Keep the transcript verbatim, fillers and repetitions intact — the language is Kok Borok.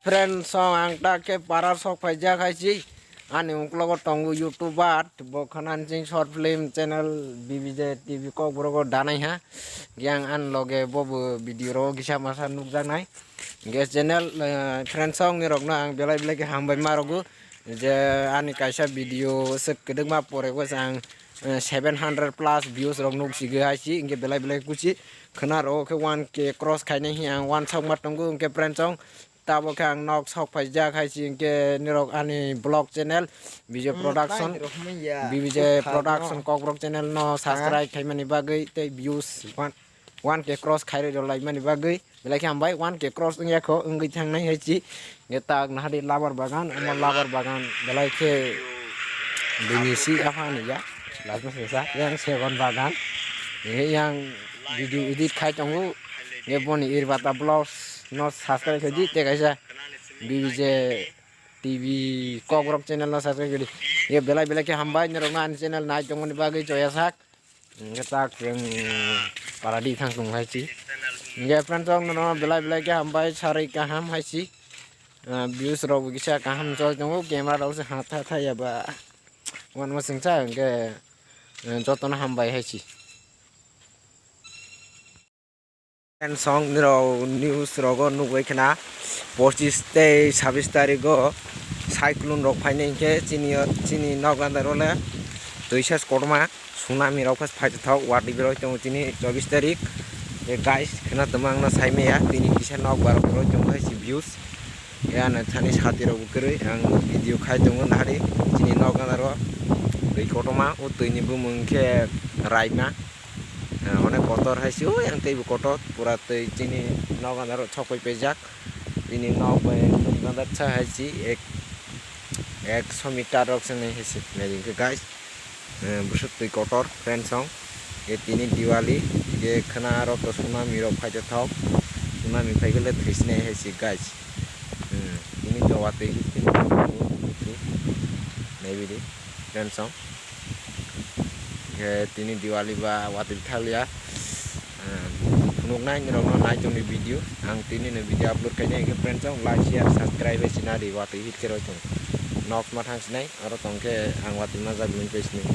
Friend song ang tak khe para sok phaijak hai si. Ani uklogo tongo YouTuber, bo khana sing short film channel B B J T V Kokborok o danai ha. Yang an loge bo bo video ro kisa masa nukjaknai. Ge channel, eh, friend song ni rokno ang belai belai khe hambai ma rogo. Je ani kaisa video se kwdwkma pore bo se ang, eh, seven hundred plus views rok nuk sigi hai si, hingke belai belai kuchi khwna rok khe one K cross khainai hi ang wansok ma tongo, hingke friend song tabok khe ang nok sok phaijak hai si, hingke nirok ani vlog channel B J Production, B B J Production Kokborok channel no subscribe khaimani bagwi tei views one, one K cross khairwi rw laimani bagwi. Belai khe hambai one K cross wngya kho, wngwi thangnai hai si. Nge tak nahadi labar bagan, omo labar bagan belai khe bini si aphani ya. Last mas sa yang segon bagan. Nge yang video edit khai tongo. Nge boni Irbata Vlogs no subscribe khai di, te kaisa B B J T V Kokborok channel no subscribe khai di. Nge belai belai khe hambai norok no ani channel nai tongmani bagwi choya sak. Hingke tak chwng paradi thang tongo hai si. Hingke friend rok no belai belai khe hambai sarwi kaham hai si. Ah, views rok bo kisa kaham choli tongo, camera rok se ha tha tha ya ba. Wan ma singsa hingke, eh, jotono hambai hai si. Friend song nirok news rogo nugwi khna pochis tei sabis tarigo cyclone rok phainai hinkhe chini, chini nokganda role twi sas kotorma tsunami rok phai tongthok watwi beroi tongo chini chobis tarik. Guys, khna tongma ang no sai maya tini kisa nok barok roi tongo hai si views. Ano thani sati rok bo kwrwi ang video khai tongo nahari chini nokganda ro twi kotorma o twi ni bumung khe raima. Ah, onek kotor hai se, oi, ang teibo kotor, pura twi chini nok andaro sok pai paijak. Chini nok bai nok andar sa hai se ek, ekso meter rok se nai hai se, nai hingke guys. Eh, busuk twi kotor, friend song. E tini Diwali, e khwna rok to tsunami rok phai thok, tsunami phai gele thwi sinai hai se guys. Hmm, tini to watwi hit tini nai bidi, friend song. Khe tini Diwali ba watwi thalia. Ah, phunuknai nirokno nai tongni video. Ang tini no video upload khainai, hingke friend song like, share, subscribe hai sinari watwi hit khe roi thung. Nok ma thang sinai, oro tong khe ang watwi majak lung khe sinai.